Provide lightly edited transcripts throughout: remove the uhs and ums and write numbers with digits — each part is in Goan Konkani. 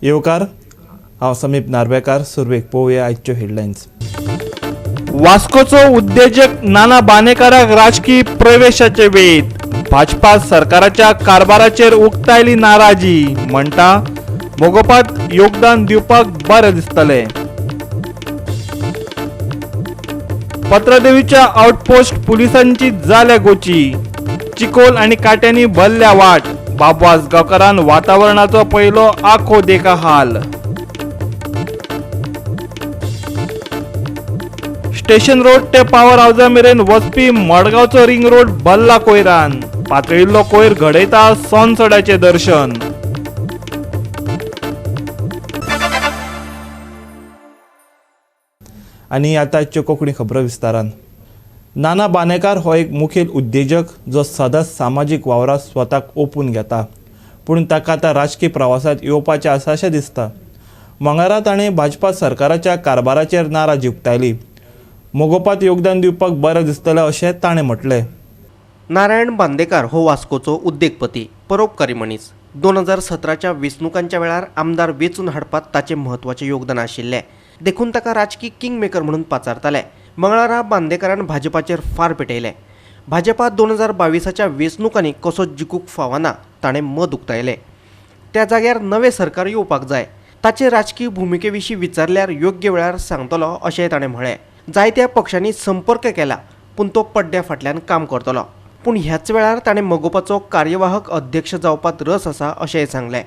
येवकार, हांव समीप नार्वेकार. सुरवेक पळोवया आयच्यो हेडलायन्स. वास्कोचो उद्देजक नाना बांदेकाराक राजकी प्रवेशाचे वेध. भाजपा सरकाराच्या कारभाराचेर उक्तायली नाराजी. म्हणटा मोगोपात योगदान दिवपाक बरें दिसतलें. पत्रादेवीच्या आउटपोस्ट पुलिसांची जाल्या गोची. चिकोल आनी काट्यांनी भरल्या वाट. बाबू आजगांवकारान वातावरणाचो पयलो आखो देखा हाल. स्टेशन रोड ते पावर हावजा मेरेन वचपी मडगांवचो रिंग रोड भरला कोयरान. पातळिल्लो कोयर घडयता सोनसड्याचें दर्शन. आनी आतांच्यो कोंकणी खबरो विस्तारान. नाना बांदेकार हो एक मुखेल उद्देजक जो सदांच सामाजीक वावरात स्वताक ओपून घेता, पूण ताका आतां राजकी प्रवासांत येवपाचें आसा अशें दिसता. मंगळारा ताणें भाजपा सरकाराच्या कारभाराचेर नाराजी उक्तायली. मोगोपात योगदान दिवपाक बरें दिसतलें अशें ताणें म्हटलें. नारायण बांदेकार हो वास्कोचो उद्देगपती, परोपकारी मनीस. 2017च्या वेंचणुकांच्या वेळार आमदार वेंचून हाडपात ताचें म्हत्वाचें योगदान आशिल्लें, देखून ताका राजकी किंग मेकर म्हणून पाचारताले. मंगळारा बांदेकारान भाजपाचेर फार पेटयले. भाजपा 2022च्या वेंचणुकांनी कसो जिखूंक फावना ताणें मत उक्तायलें. त्या जाग्यार नवें सरकार येवपाक जाय. ताचे राजकी भुमिके विशीं विचारल्यार योग्य वेळार सांगतलो अशेंय ताणें म्हळें. जायत्या पक्षांनी संपर्क केला, पूण तो पड्ड्या फाटल्यान काम करतलो. पूण ह्याच वेळार ताणें मगोपाचो कार्यवाहक अध्यक्ष जावपात रस आसा अशेंय सांगलें.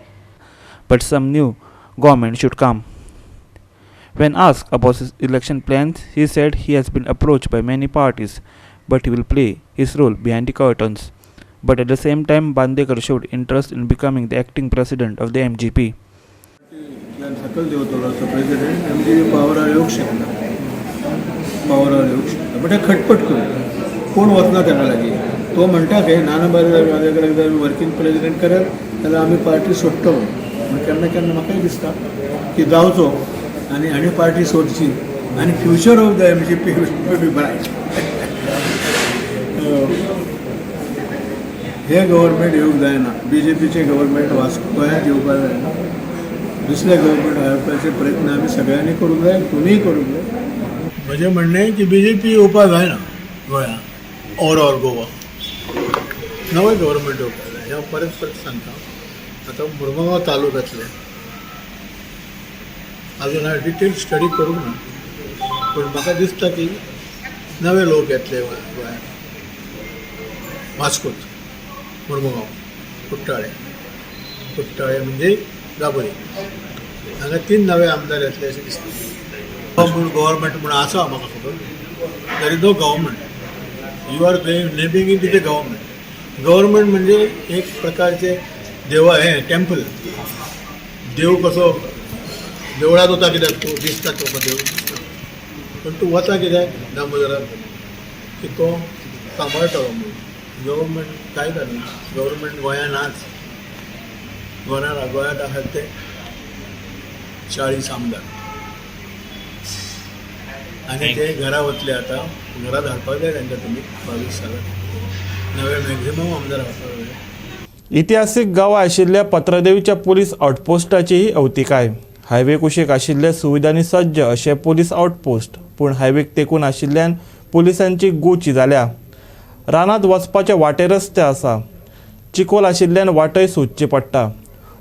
But some new government should come. When asked about his election plans, he said he has been approached by many parties, but he will play his role behind the curtains. But at the same time, Bandekar showed interest in becoming the acting president of the MGP. सकयल देंवतलो असो प्रेसिडेंट MGP पावरार येवंक शकना, पावरार येवंक शकता, बट हे खटपट करून कोण वचना ताका लागीं. तो म्हणटा की नाना बांदेकर जर वर्किंग प्रेसिडेंट करत जाल्यार आमी पार्टी सोडटलो. म्हण केन्ना केन्ना म्हाकाय दिसता की जावचो आनी हाणें पार्टी सोडची आनी future of the MGP will be bright. हे गव्हर्मेंट येवंक जायना, BJPचें गव्हर्मेंट वास्को गोंयांत येवपाक जायना. दुसरें गव्हर्मेंट हाडपाचे प्रयत्न आमी सगळ्यांनी करूंक जाय, तुमीय करूंक जाय. म्हजें म्हणणें की BJP येवपाक जायना गोंयांत, ओवरऑल गोवा नवें गव्हर्मेंट येवपाक जाय. हें हांव परत परत सांगता. आतां मुरमुगांव तालुक्यांतलें अजून हांवें डिटेल स्टडी करूंक ना, पूण म्हाका दिसता की नवे लोक येतले गोंयांत, वास्कोत, मुरमुगांव, कुट्टाळे, कुट्टाळे म्हणजे दाबोळी, हांगा 3 नवे आमदार येतले अशें दिसता. म्हूण गव्हर्मेंट म्हूण आसा म्हाका खबर, there is no government. You are naming it is a government. Government म्हणजे एक प्रकारचे देवा हें टेम्पल, देव कसो देवळांत वता कित्याक तूं दिसता तुका देव दिसता, पूण तूं वता कित्याक दामोदराक की तो सांबाळटलो म्हणून. गव्हर्मेंट कांय जालें, गव्हर्मेंट गोंयांत नाच. गोंयांत गोंयांत आसात ते 40 आमदार आनी ते घरा वतले. आतां घरा धाडपाक जाय तांकां तुमी 22 सालात नवे मॅक्झिमम आमदार हाडपाक जाय. इतिहासीक गांव आशिल्ल्या पत्रादेवीच्या पुलीस आउटपोस्टाची ही अवतिकाय. हायवे कुशीक आशिल्ले सुविधांनी सज्ज अशें पुलीस आउटपोस्ट, पूण हायवेक तेंकून आशिल्ल्यान पुलिसांची गोची जाल्या. रानांत वचपाचे वाटे रस्ते आसा. चिकोल आशिल्ल्यान वाटय सोदची पडटा.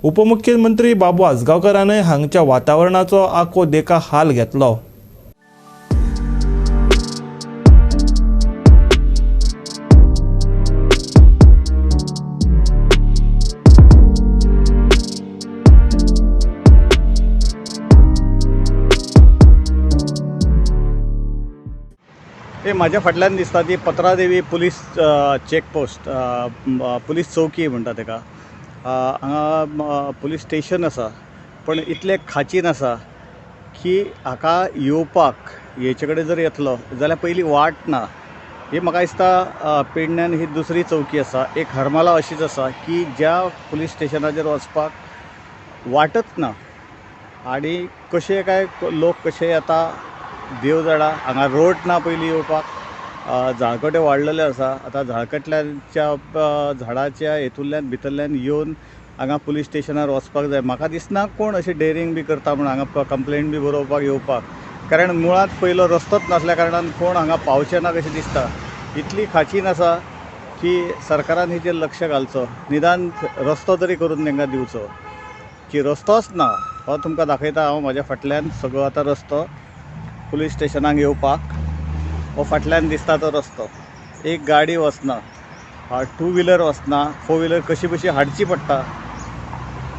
उपमुख्यमंत्री बाबू आजगांवकारानय हांगच्या वातावरणाचो आखो देखा हाल घेतलो. हे म्हाज्या फाटल्यान दिसता ती पत्रादेवी पुलीस चॅकपोस्ट, पुलीस चौकी म्हणटा तेका. हांगा पुलीस स्टेशन आसा, पण इतलें खाचीन आसा की हाका येवपाक हेचे कडेन जर येतलो जाल्यार पयली वाट ना. ही म्हाका दिसता पेडण्यान ही दुसरी चौकी आसा. एक हरमाला अशीच आसा की ज्या पुलीस स्टेशनाचेर वचपाक वाटच ना आनी कशें काय लोक कशे येता देव जाणा. हांगा रोड ना पयलीं येवपाक, झाळकटे वाडलेले आसा. आतां झाळकटल्याच्या झाडाच्या हेतूंतल्यान भितरल्यान येवन हांगा पुलीस स्टेशनार वचपाक जाय. म्हाका दिसना कोण अशें डेरींग बी करता म्हूण हांगा कंप्लेन बी बरोवपाक येवपाक, कारण मुळांत पयलो रस्तोच नासल्या कारणान कोण हांगा पावचे ना कशें दिसता. इतली खाचीन आसा की सरकारान हेचेर लक्ष घालचो, निदान रस्तो तरी करून तांकां दिवचो की रस्तोच ना. हो तुमकां दाखयता हांव, म्हाज्या फाटल्यान सगळो आतां रस्तो पुलीस स्टेशनाक येवपाक, हो फाटल्यान दिसता तो रस्तो. एक गाडी वचना, टू व्हिलर वचना, फोर व्हिलर कशी बशी हाडची पडटा.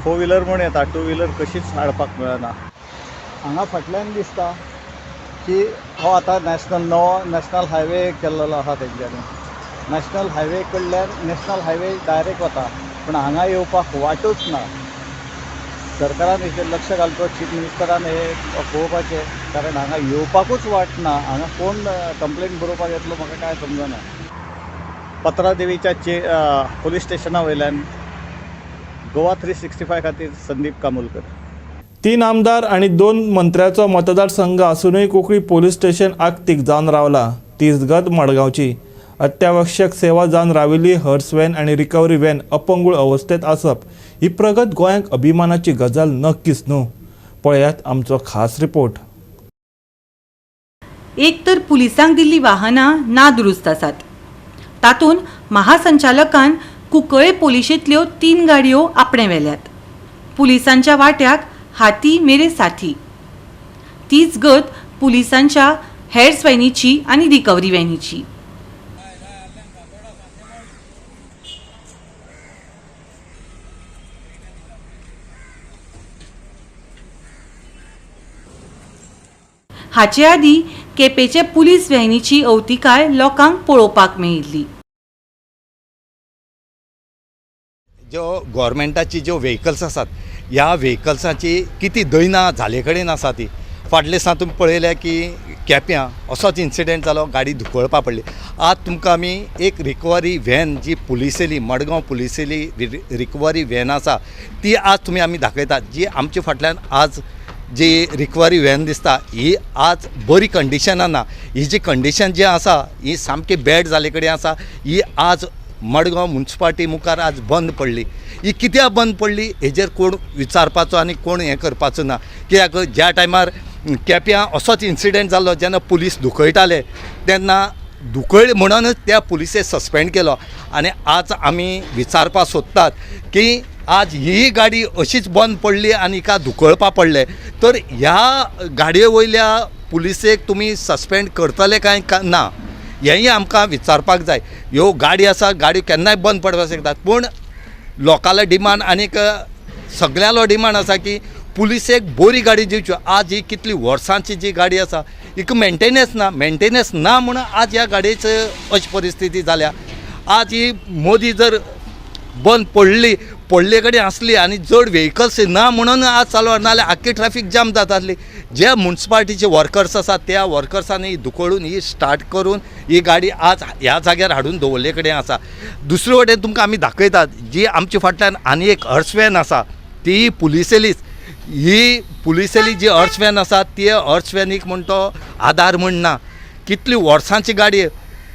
फोर व्हिलर म्हूण येता, टू व्हिलर कशीच हाडपाक मेळना. हांगा फाटल्यान दिसता की हो आतां नवो नॅशनल हायवे केल्लो आसा तेंच्यांनी. नॅशनल हायवे कडल्यान नॅशनल हायवे डायरेक्ट वता, पूण हांगा येवपाक वाटूच ना. सरकारान हेचेर लक्ष घालचो, चीफ मिनिस्टरान हे पळोवपाचें, कारण हांगा येवपाकूच वाट ना. हांगा कोण कंप्लेन बरोवपाक येतलो म्हाका कांय समजना. पत्रादेवीच्या पुलीस स्टेशना वयल्यान गोवा 365 खातीर संदीप कामुलकर. 3 आमदार आनी 2 मंत्र्याचो मतदारसंघ आसूनय कुंकळी पोलीस स्टेशन आगतीक जावन रावला. तीच गत मडगांवची. अत्यावश्यक सेवा जावन राविल्ली हर्स व्हॅन आनी रिकवरी व्हॅन अपंगूळ अवस्थेत आसप ही प्रगत गोंयांक अभिमानाची गजाल नक्कीच न्हू. पळयात आमचो खास रिपोर्ट. एक तर पुलिसांक दिल्ली वाहनां नादुरुस्त आसात, तातूंत महासंचालकान कुंकळे पोलिशेंतल्यो 3 गाडयो आपणे व्हेल्यात. पुलिसांच्या वाट्याक हाती मेरे साथी. तीच गत पुलिसांच्या हेर्स व्हॅनीची आनी रिकवरी व्हॅनीची. हाचे आदीं केपेचे पुलीस व्हॅनीची अवतिकाय लोकांक पळोवपाक मेळिल्ली. ज्यो गव्हर्मेंटाची ज्यो व्हेकल्स आसात ह्या व्हेकल्साची कितें दैना जाले कडेन आसा ती. फाटले दिसा तुमी पळयल्या की केप्यां असोच इन्सिडंट जालो, गाडी धुकळपा पडली. आज तुमकां आमी एक रिकवरी व्हॅन जी पुलिसेली मडगांव पुलिसेली रिकवरी व्हॅन आसा ती आज तुमी आमी दाखयतात. जी आमचे फाटल्यान आज जी रिकवरी व्हॅन दिसता ही आज बरी कंडिशनान ना. ही जी कंडिशन जी आसा ही सामकी बॅड जाले कडेन आसा. ही आज मडगांव म्युनिसिपालिटी मुखार आज बंद पडली. ही कित्याक बंद पडली हेजेर कोण विचारपाचो आनी कोण हें करपाचो ना. कित्याक ज्या टायमार केप्यां असोच इन्सिडंट जाल्लो जेन्ना पुलीस धुकळटाले तेन्ना धुकळ म्हणूनच त्या पुलिसे सस्पेंड केलो. आनी आज आमी विचारपाक सोदतात की आज ही गाडी अशीच बंद पडली आनी हिका धुकळपा पडलें तर ह्या गाडये वयल्या पुलिसेक तुमी सस्पेंड करतले काय ना हेंय आमकां विचारपाक जाय. ह्यो गाडी आसा, गाडी केन्नाय बंद पडपाक शकतात, पूण लोकांलो डिमांड आनीक सगळ्यांलो डिमांड आसा की पुलिसेक बरी गाडी दिवची. आज ही कितली वर्सांची जी गाडी आसा हिका मेंटेनन्स ना, मेंटेनन्स ना म्हणून आज ह्या गाडयेची अशी परिस्थिती जाल्या. आज ही मोदी जर बंद पडली पडले कडेन आसली आनी चड व्हेकल्स ना म्हणून आज चालू, नाजाल्यार आख्खी ट्रॅफीक जाम जाता आसली. जे म्युनिसिपालिटीचे वर्कर्स आसात त्या वर्कर्सांनी धुकळून ही स्टार्ट करून ही गाडी आज ह्या जाग्यार हाडून दवरले कडेन आसा. दुसरे वटेन तुमकां आमी दाखयतात जी आमचे फाटल्यान आनी एक हर्स व्हॅन आसा ती पुलिसेलीच. ही पुलिसेली जी हर्स व्हॅन आसा ती हर्स व्हॅनीक म्हण तो आदार म्हण ना. कितली वर्सांची गाडी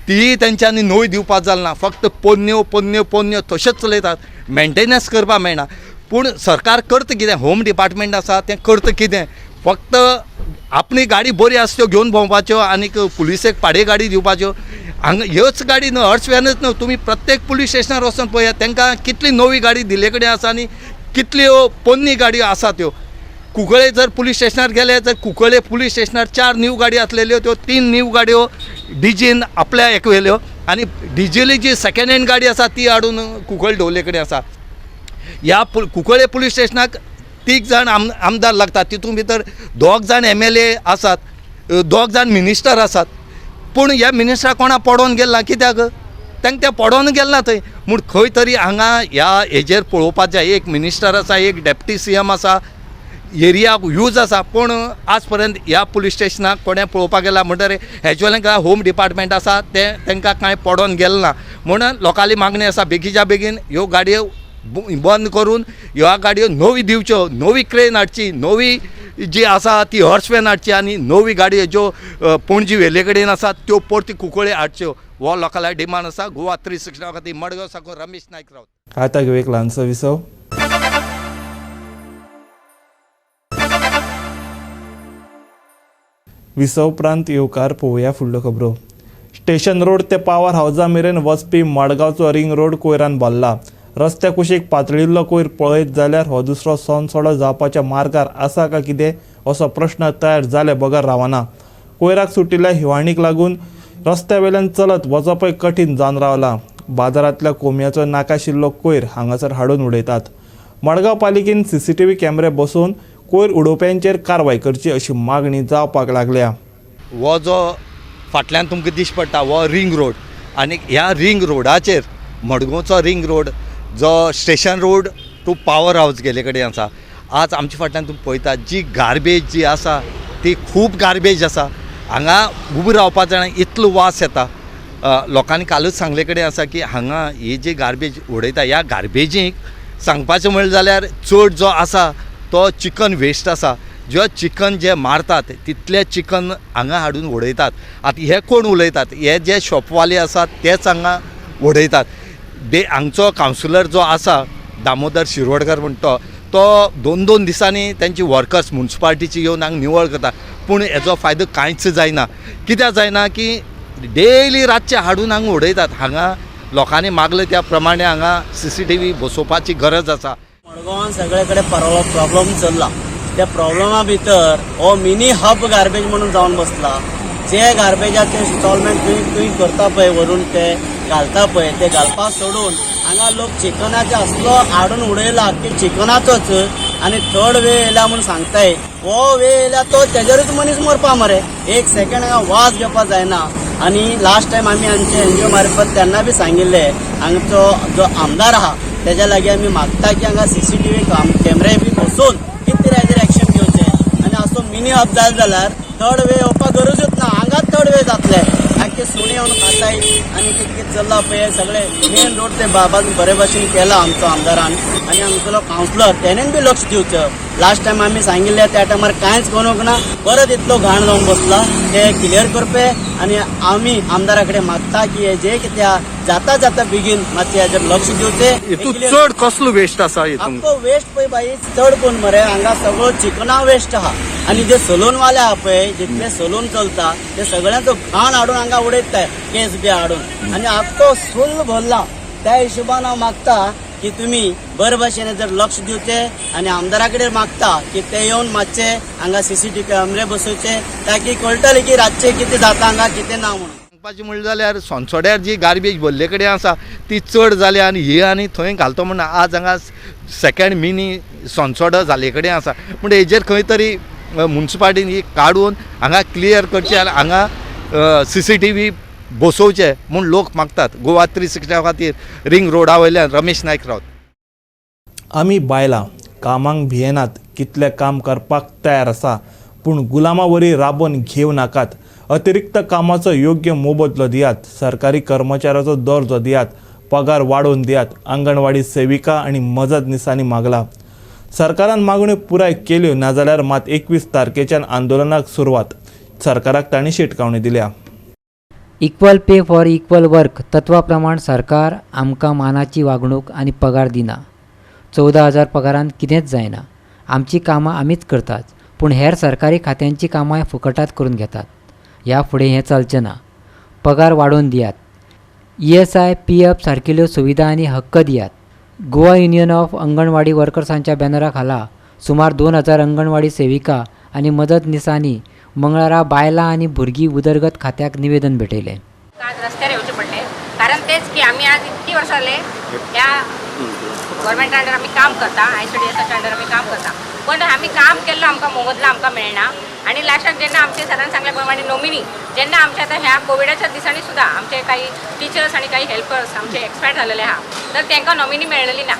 ती तेंच्यांनी नवी दिवपाक जाल ना, फक्त पोन्न्यो पोन्न्यो पोन्न्यो तश्योच चलयतात, मेंटेनन्स करपाक मेळना. पूण सरकार करता कितें, होम डिपार्टमेंट आसा तें करता कितें, फक्त आपली गाडी बरी आसा त्यो घेवन भोंवपाच्यो आनीक पुलिसेक पाडे गाडी दिवपाच्यो. हांगा ह्योच गाडी न्हू, हर्स व्हॅनच न्हू, तुमी प्रत्येक पुलीस स्टेशनार वचोन पळयात तांकां कितली नवी गाडी दिल्ले कडेन आसा आनी कितल्यो पोन्नी गाडयो आसा त्यो. कुंकळे जर पुलीस स्टेशनार गेले तर कुंकळे पुलीस स्टेशनार 4 न्यू गाडयो आसलेल्यो त्यो 3 न्यू गाडयो डिजीन आपल्या हेका व्हेल्यो आनी डिजेली जी सेकेंड हँड गाडी आसा ती हाडून कुंकळे दवरले कडेन आसा. ह्या कुंकळे पुलीस स्टेशनाक 3 जाण आमदार लागतात, तितून भितर 2 जाण MLA आसात, 2 जाण मिनिस्टर आसात. पूण ह्या मिनिस्टराक कोणा पडोन गेल ना, कित्याक तांकां तें पडोन गेल ना थंय. म्हूण खंय तरी हांगा ह्या हेजेर पळोवपाक जाय. एक मिनिस्टर आसा, एक डेप्टी CM आसा, एरिया यूज आसा, पूण आज पर्यंत ह्या पुलीस स्टेशनाक कोणें पळोवपाक गेला म्हणटरीर हेजे काय होम डिपार्टमेंट आसा तें तांकां कांय पडोन गेलें ना. म्हणून लोकांली मागणी आसा बेगीच्या बेगीन ह्यो गाडयो बंद करून ह्यो गाडयो नवी दिवच्यो, नवी क्रेन हाडची, नवी जी आसा ती हर्स व्हॅन हाडची आनी नवी गाडयो ज्यो पणजी वेले कडेन आसा त्यो परती कुंकळे हाडच्यो. हो लोकांलो डिमांड आसा. गोवा 365 खातीर मडगांव साकून रमेश नायक रावत. आतां घेवया एक ल्हानसो विसव. विसव उपरांत येवकार पळोवया फुडल्यो खबरो. स्टेशन रोड ते पावर हावजा मेरेन वचपी मडगांवचो रिंग रोड कोयरान भरला. रस्त्या कुशीक पातळिल्लो कोयर पळयत जाल्यार हो दुसरो सोनसोडो जावपाच्या मार्गार आसा काय कितें असो प्रश्न तयार जाले बगर रावना. कोयराक सुटिल्ल्या हिवाणीक लागून रस्त्या वेल्यान चलत वचपय कठीण जावन रावलां. बाजारांतल्या कोंबयाचो नाकाशिल्लो कोयर हांगासर हाडून उडयतात. मडगांव पालिकेन सीसीटीव्ही कॅमेरे बसोवन कोयर उडोवप्यांचेर कारवाय करची अशी मागणी जावपाक लागल्या. हो जो फाटल्यान तुमकां दिश्टी पडटा हो रिंग रोड आनी ह्या रिंग रोडाचेर मडगांवचो रिंग रोड जो station road to power house गेले कडेन आसा. आज आमच्या फाटल्यान तुमी पळयता जी गार्बेज जी आसा ती खूब गार्बेज आसा. हांगा उबो रावपा जाणा इतलो वास येता. लोकांनी कालूच सांगले कडेन आसा की हांगा ही जी गार्बेज उडयता ह्या गार्बेजीक सांगपाचें म्हणलें जाल्यार चड जो आसा तो चिकन वेस्ट आसा. जो चिकन जे मारतात तितलें चिकन हांगा हाडून उडयतात. आतां हे कोण उलयतात, हे जे शॉपवाले आसात तेच हांगा उडयतात. हांगचो कावन्सिलर जो आसा दामोदर शिरवडकर म्हणटा तो दोन दोन दिसांनी तेंची वर्कर्स म्युनिसिपालिटीची येवन हांगा निवळ करता, पूण हेजो फायदो कांयच जायना. कित्याक जायना की डेली रातचे हाडून हांगा उडयतात. हांगा लोकांनी मागले त्या प्रमाणे हांगा सीसीटीव्ही बसोवपाची गरज आसा. मडगांवान सगळे कडेन प्रॉब्लम चल्ला. त्या प्रॉब्लमा भितर हो मिनी हब गार्बेज म्हणून जावन बसला. जे गार्बेजाचे इन्स्टॉलमेंट तुमी करता पळय, व्हरून ते घालता पळय, ते घालपा सोडून हांगा लोक चिकनाचे असलो हाडून उडयला की चिकनाचोच आनी थर्ड वे येयला म्हूण सांगताय. हो वे येयला तो तेजेरूच मनीस मरपा मरे. एक सेकंड हांगा वास घेवपा जायना. आनी लास्ट टायम आमी आमचे एनजीओ मार्फत तेन्ना बी सांगिल्लें, हांगचो जो आमदार आहा तेज्या लागीं आमी मागता की हांगा सीसीटीव्ही कॅमेरे बी बसोवन कितें तरी एक्शन घेवचें. आनी असो मिनी हब जालो जाल्यार थर्ड वे येवपाक गरजूच ना. हांगाच थर्ड वे जातले. आख्खे सुणे येवन खाताय आनी कितें कितें चल्लां पळय. सगळे मेन रोड ते बाबान बरे भाशेन केला आमचो आमदारान आनी आमचो कावन्सिलर तेणेन बी लक्ष दिवचें. लास्ट टायम आमी सांगिल्लें त्या टायमार कांयच करूंक ना, परत इतलो घाण जावन बसला. ते क्लियर करपे आनी आमी आमदारा कडेन मागता की हे जे कितें जाता जाता बेगीन मातशें हेजेर लक्ष दिवचें. हितून चड कसलो वेस्ट आसा हितून? आख्खो वेस्ट पळय बाई चड कोण मरे हांगा सगळो चिकना वेस्ट आहा. आनी जे सलूनवाले आहा पळय, जितले सलून चलता ते सगळ्यांचो घाण हाडून हांगा उडयता, केस बी हाडून, आनी आख्खो सुल्ल भरला. त्या हिशोबान हांव मागता की तुमी बरे भाशेन जर लक्ष दिवचें आनी आमदारा कडेन मागता की ते येवन मातशे हांगा सीसीटीव्ही कॅमेरे बसोवचे, ताकी कळटलें की रातचें कितें जाता हांगा कितें ना म्हणून. सांगपाचें म्हणलें जाल्यार सोनसोड्यार जी गार्बेज भरले कडेन आसा ती चड जाल्या आनी ही आनी थंय घालतो म्हण आज हांगा सेकेंड मिनी सोनसोडो जाले कडेन आसा. पूण हेजेर खंय तरी म्युनिसिपालिटीन ही काडून हांगा क्लियर करचें आनी हांगा सीसीटीव्ही बसोवचे म्हूण लोक मागतात. गोवा 360 खातीर रिंग रोडा वयल्यान रमेश नायक रावत. आमी बायलां कामांक भियेनात, कितलें काम करपाक तयार आसा, पूण गुलामा वरी राबोवन घेवं नाकात. अतिरिक्त कामाचो योग्य मोबदलो दियात, सरकारी कर्मचाऱ्याचो दर्जो दियात, पगार वाडोवन दियात. आंगणवाडी सेविका आनी मजतनिसांनी मागला. सरकारान मागण्यो पुराय केल्यो ना जाल्यार मात 21 तारखेच्यान आंदोलनाक सुरवात. सरकाराक तांणी शिटकावणी दिल्या. Equal pay for equal work तत्वा प्रमाण सरकार आमकां मानाची वागणूक आनी पगार दिना. 14,000 पगारान कितेंच जायना. आमची कामां आमीच करतात, पूण हेर सरकारी खात्यांची कामां फुकटात करून घेतात. ह्या फुडें हें चलचें ना. पगार वाडोवन दियात. ESI, PF सारकिल्ल्यो सुविधा आनी हक्क दियात. गोवा युनियन ऑफ अंगणवाडी वर्कर्सांच्या बॅनरा खाला सुमार 2,000 अंगणवाडी सेविका आनी मदतनिसांनी मंगळारा बायलां आनी भुरगीं उदरगत खात्याक निवेदन भेटयलें. आज रस्त्यार येवचे पडले कारण तेच की आमी आज इतकी वर्सां जाले ह्या गव्हर्मेंटा अंडर आमी काम करता, ICDSच्या अंडर आमी काम करता, पण आमी काम केल्लो आमकां मोबदला आमकां मेळना. आनी लास्टाक जेन्ना आमचे सरान सांगल्या प्रमाणे नॉमिनी जेन्ना आमच्या आतां ह्या कोविडाच्या दिसांनी सुद्दां आमचे काही टिचर्स आनी काही हेल्पर्स आमचे एक्सपायर झालेले आहा, तर तांकां नॉमिनी मेळलेली ना.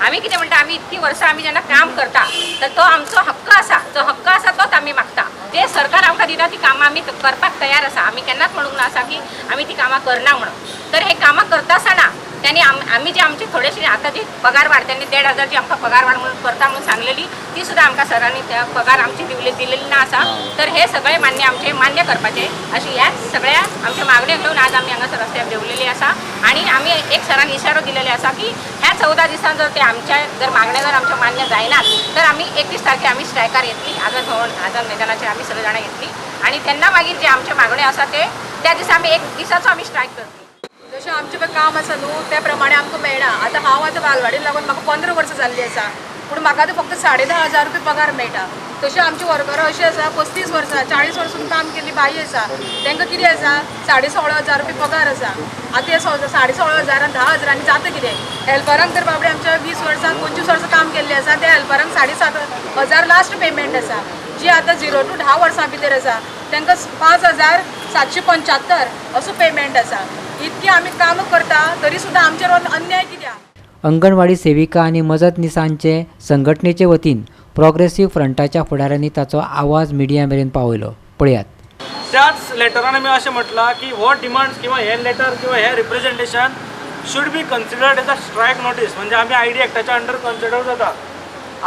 आमी कितें म्हणटा, आमी इतकी वर्सां आमी जेन्ना काम करता तर तो आमचो हक्क आसा, जो हक्क आसा तोच आमी मागता. जे सरकार आमकां दिता ती कामां आमी करपाक तयार आसा. आमी केन्नाच म्हणूंक ना आसा की आमी ती कामां करना म्हणून. तर हे कामां करता आसतना त्यांनी आमी जे आमचे थोडेशे आतां जी पगार वाड त्यांनी 1500 जी आमकां पगार वाड म्हणून करता म्हणून सांगलेली ती सुद्दां आमकां सरांनी त्या पगार आमची दिलेली ना आसा. तर हे सगळे मान्य आमचे मान्य करपाचे अशी ह्याच सगळ्या आमच्या मागण्यो घेवन आज आमी हांगासर रस्त्यार देंवलेली आसा. आनी आमी एक सरान इशारो दिलेले आसा की ह्या 14 दिसां जर ते आमच्या जर मागण्या जर आमच्या मान्य जायनात तर आमी 21 तारखे आमी स्ट्रायकार येतली आझाद भवन आझाद मैदानाचेर आमी सगळे जाणां येतली आनी तेन्ना मागीर जे आमच्यो मागण्यो आसा ते त्या दिसा आमी एक दिसाचो आमी स्ट्रायक करतली. जशें आमचें पळय काम आसा न्हू त्या प्रमाणे आमकां मेळना. आतां हांव आतां बालवाडीन लागून म्हाका 15 वर्सां जाल्लीं आसा पूण म्हाका आतां फक्त 10,500 रुपया पगार मेळटा. तशें आमचे वर्करां अशें आसा 35 वर्सां 40 वर्सां काम केल्ली बाई आसा तांकां कितें आसा 16,500 रुपया पगार आसा. आतां हे 16,500 10,000 जाता कितें? हेल्परांक तर बाबडे आमच्या 20 वर्सां 25 वर्सां काम केल्लें आसा त्या हेल्परांक 7,500 लास्ट पेमेंट आसा. जी आतां 0 to 10 वर्सां भितर आसा तांकां 5,775 असो पेमेंट आसा. इतकी आमी काम करता तरी सुद्दां आमचेर अन्याय कित्याक? अंगणवाडी सेविका आनी मजतनिसांचे संघटनेचे वतीन प्रोग्रेसिव्ह फ्रंटाच्या फुडाऱ्यांनी ताचो आवाज मिडिया मेरेन पावयलो. पळयात. त्याच लेटरान आमी अशें म्हटलां की हो डिमांड्स किंवा हे लेटर किंवा हे representation should be considered as a strike notice. म्हणजे आमी I D एक्टाच्या अंडर कन्सिडर जाता.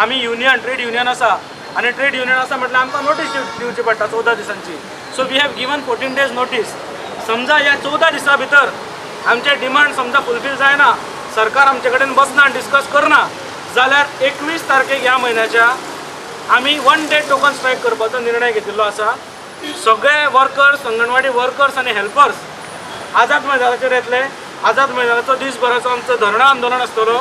आमी युनियन ट्रेड युनियन आसा आनी ट्रेड युनियन आसा म्हटल्यार आमकां नोटीस दिवची पडटा 14 दिसांची. So we have given 14 days notice. समजा ह्या 14 दिसां भितर आमचे डिमांड समजा फुलफील जायना, सरकार आमचे कडेन बसना आनी डिस्कस करना जाल्यार 21 तारखेक ह्या म्हयन्याच्या आमी 1 डे टोकन स्ट्रायक करपाचो निर्णय घेतिल्लो आसा. सगळे वर्कर्स, अंगणवाडी वर्कर्स आनी हेल्पर्स आझाद मैदानाचेर येतले. आझाद मैदानाचो दीसभराचो आमचो धरणा आंदोलन आसतलो.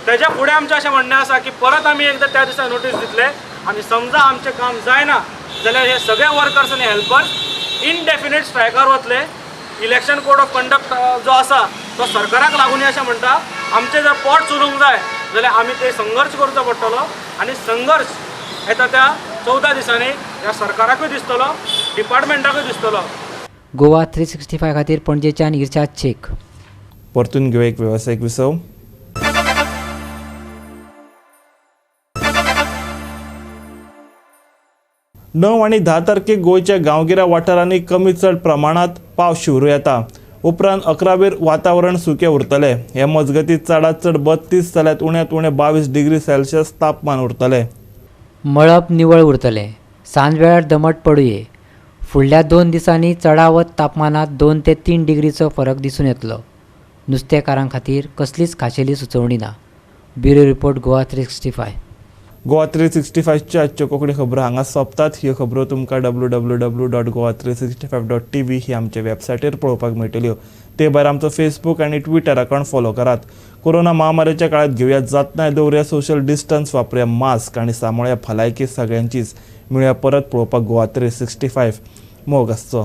तेज्या फुडें आमचें अशें म्हणणें आसा की परत आमी एकदां त्या दिसा नोटीस दितले आनी समजा आमचें काम जायना जाल्यार हे सगळे वर्कर्स आनी हेल्पर्स इनडेफिनेट स्ट्रायकार वतले. इलेक्शन कोड ऑफ कंडक्ट जो आसा तो सरकाराक लागून अशें म्हणटा. आमचें जर पोट चलोवंक जाय जाल्यार आमी ते संघर्श करचो पडटलो आनी संघर्श येता त्या 14 दिसांनी ह्या सरकाराकूय दिसतलो, डिपार्टमेंटाकूय दिसतलो. गोवा 365 खातीर पणजेच्यान इर्शाद शेख. परतून घेवया एक वेवसायीक विसव. णव आनी 10 तारखेक गोंयच्या गांवगिऱ्या वाठारांनी कमी चड प्रमाणांत पावस शिंवरूं येता. उपरांत 11वेर वातावरण सुकें उरतलें. हे मजगतीं चडांत चड 32 जाल्यार उण्यांत उणें 22 डिग्री सेल्सियस तापमान उरतलें. मळब निवळ उरतलें. सांजवेळार दमट पडुये. फुडल्या 2 दिसांनी चडावत तापमानांत 2 ते 3 डिग्रीचो फरक दिसून येतलो. नुस्तेकारां खातीर कसलीच खाशेली सुचोवणी ना. Bureau report, Goa 365. Goa 365च्या आजच्यो Konkani खबरो हांगा सोंपतात. ह्यो खबरो तुमकां www.goa365.tv ही आमच्या वेबसायटीर पळोवपाक मेळटल्यो. ते भायर आमचो फेसबूक आनी ट्विटर अकावंट फॉलो करात. कोरोना महामारीच्या काळात घेवया जातनाय, दवरुया सोशल डिस्टन्स, वापरुया मास्क आनी सांबाळया भलायकी सगळ्यांचीच. मेळुया परत पळोवपाक गोवा 365. मोग आसचो.